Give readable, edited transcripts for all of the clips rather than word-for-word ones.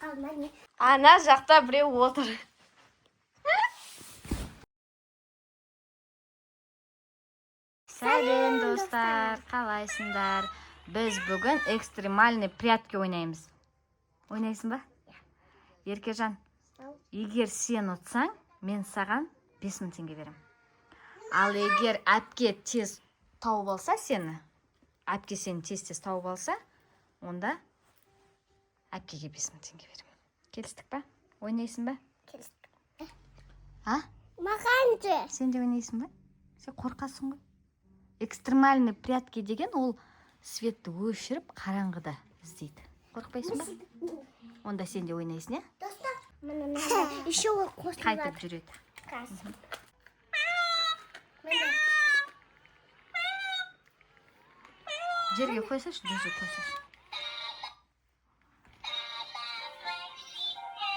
қалды ма, не? Ана жақта біреу отыр. Сәлем, достар, қалайсыңдар? Біз бүгін экстремальный прятки ойнаймыз. Ойнайсың ба? Еркежан, егер сен ұтсаң, мен саған 5000 теңге беремін. Ал егер әпке тез тауып алса сені, әпке сені тез-тез тауып алса, онда әпкеге 5000 теңге беремін. Келістік па? Ойнайсың ба? Келістік. А? Маған де. Сен де ойнайсың ба? Сен қорқасың ғой. Экстремальный прятки деген ол светті өшіріп, қараңғыда іздейді. Қорықпайсың ба? Онда сен де ойнайсың, иә? Достар, міне, міне. Еще ол қосылады. Қайтып жүреді. Қазір. Міне. Жерге қойсайшы, жерге қойсайшы.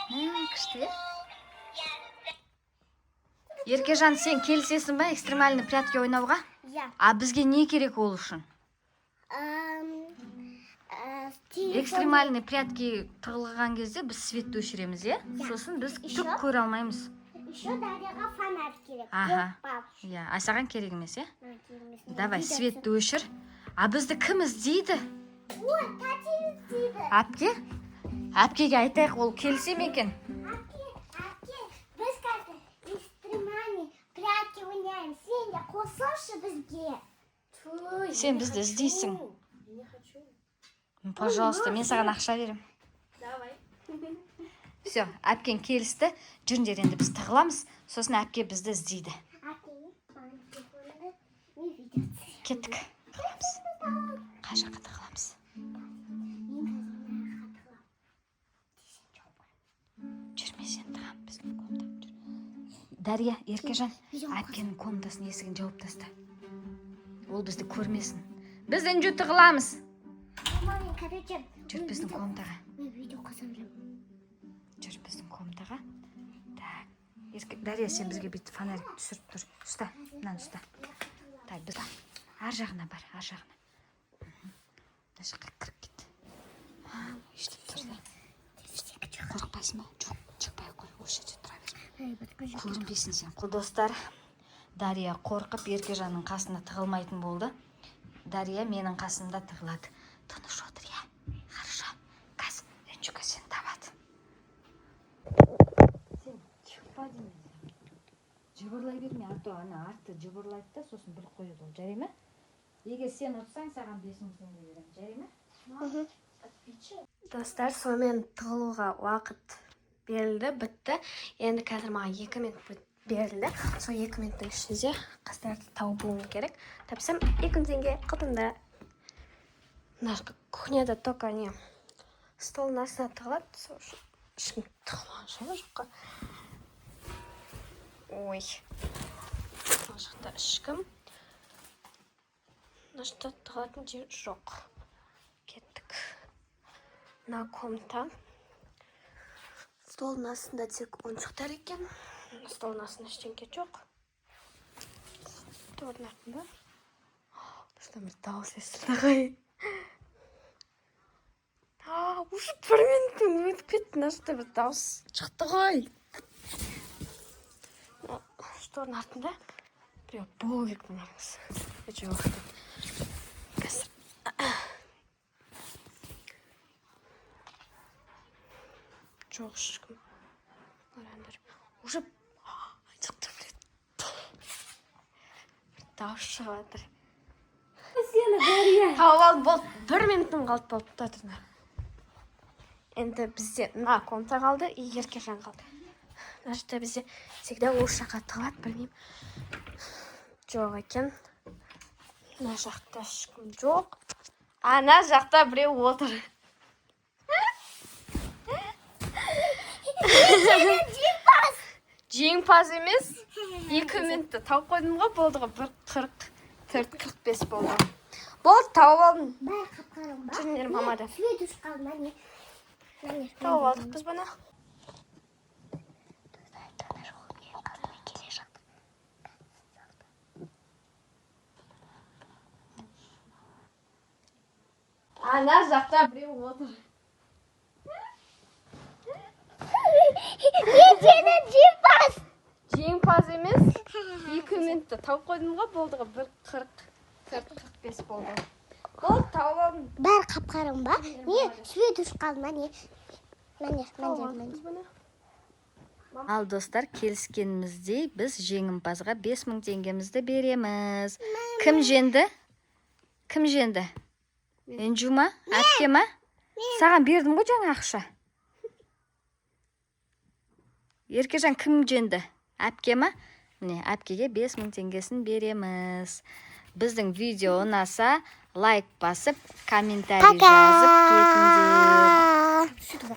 Мә, күшті, иә? Еркежан, сен келісесің ба экстремальный прятки ойнауға? Иә. А бізге не керек ол үшін? Телефон. Экстремальный прятки тығылған кезде біз светті өшіреміз, иә? Сосын біз Еще? түк көре алмаймыз. Еще Дарьяға фонарь керек. Аха. Қорықпау. Иә, а саған керек емес, иә? Маған керек емес. Давай, Видео. светті өшір. А бізді кім іздейді? Ой, тәте іздейді. Әпке? Әпкеге айтайық, ол келісе ме екен? Әпке, әпке, біз қазір экстремальный прятки ойнаймыз. Сен де қосылшы бізге. Сен бізді іздейсің. Не хочу. Ну, пожалуйста, мен саған ақша беремін. Давай. Все, әпкең келісті. Жүріңдер, енді біз тығыламыз, сосын әпке бізді іздейді. Әпке, маған телефонды, мен видео түсіремін. Кеттік. Тығыламыз. Қай жаққа тығыламыз? Мен қазір мына жаққа тығыламын. Десең, жоқ қой. Жүр, мен сені тығамын біздің комнатаға. Жүр. Дария, Еркежан, әпкенің комнатасының есігін жауып таста. Ол бізді көрмесін. Біз Інжу тығыламыз. Мама, мен, короче, Жүр мен біздің комнатаға. Мен видео қоса беремін. Жүр біздің комнатаға. Так. Дария, сен бізге бүйтіп фонарик түсіріп тұр. Ұста, мынаны ұста. Так, біз ар жағына бар, ар жағына. Мгм. Мына жаққа кіріп кет. А, өйстіп тұр да. Қорықпайсың ба? Жоқ, шықпай ақ қой. Осы жерде тұра бер. Көрінбесін сен. Достар, Дария қорқып Еркежанның қасына тығылмайтын болды. Дария менің қасымда тығылады. Тыныш отыр, иә? Хорошо. Қазір Інжука сені табады. Сен шықпа деймін. Жыбырлай берме, а то ана арты жыбырлайды да, сосын біліп қояды ол. Жарай ма? Егер сен ұтсаң, саған 5000 теңге беремін. Жарай ма? Достар, сонымен тығылуға уақыт берілді, бітті. Енді қазір маған 2 минут берілді. Сол 2 минуттың ішінде қыздарды табуым керек. Тапсам, 2000 теңге қолымда. Мына кухняда только не столдың астына тығылады, сол үшін ешкім тығылмаған шығар ол жаққа. Ой, мына жақта ешкім, мына жақта тығылатын жер жоқ. Кеттік. Мына комната, столдың астында тек ойыншықтар екен. Столдың астында ештеңке жоқ. Тордың артында. Осыдан бір дауыс естілді ғой. А, уже бір минут өтіп кетті. Мына жақта бір дауыс шықты ғой. Мына штордың артында біреу болу керек, мынарыңыз. Жоқ қазір. Жоқ, ешкім. Қараңдар, уже шықты бір дауыс шығып жатыр. Сені, Дария. Тауып алдым, болды. Бір минутым қалды, болды, тұра тұрыңдар. Енді бізде мына комната қалды и Еркежан қалды. Мына жақта бізде всегда осы жаққа тығылады, білмеймін. Жоқ екен. Мына жақта ешкім жоқ. Ана жақта біреу отыр. Жеңімпаз емес, 2 минутта тауып қойдым ғой, болды ғой. 1:44, 45 болды. Болды, тауып алдым. Бәрі қап-қараңғы ба? Жүріңдер, мама да. Свет өшіп қалды ма, не? Міне. Тауып алдық біз бұны. Достар, тыныш ол менің қасыма келе жатыр. Ана жақта біреу отыр. Минутта тауып қойдым ғой, болды ғой, 1:44, 45 болды. Болды, тауып алдым. Бәрі қап-қараң ба? Не, свет өшіп қалды ма, не? Міне, міне, міне. Ал, достар, келіскеніміздей, біз жеңімпазға 5000 теңгемізді береміз. Кім жеңді? Кім жеңді? Інжу ма, әпке ма? Саған бердім ғой жаңа ақша. Еркежан, кім жеңді? Әпке ма? Міне, әпкеге 5000 теңгесін береміз. Біздің видео ұнаса, лайк басып, комментарий жазып кетіңдер. Пока.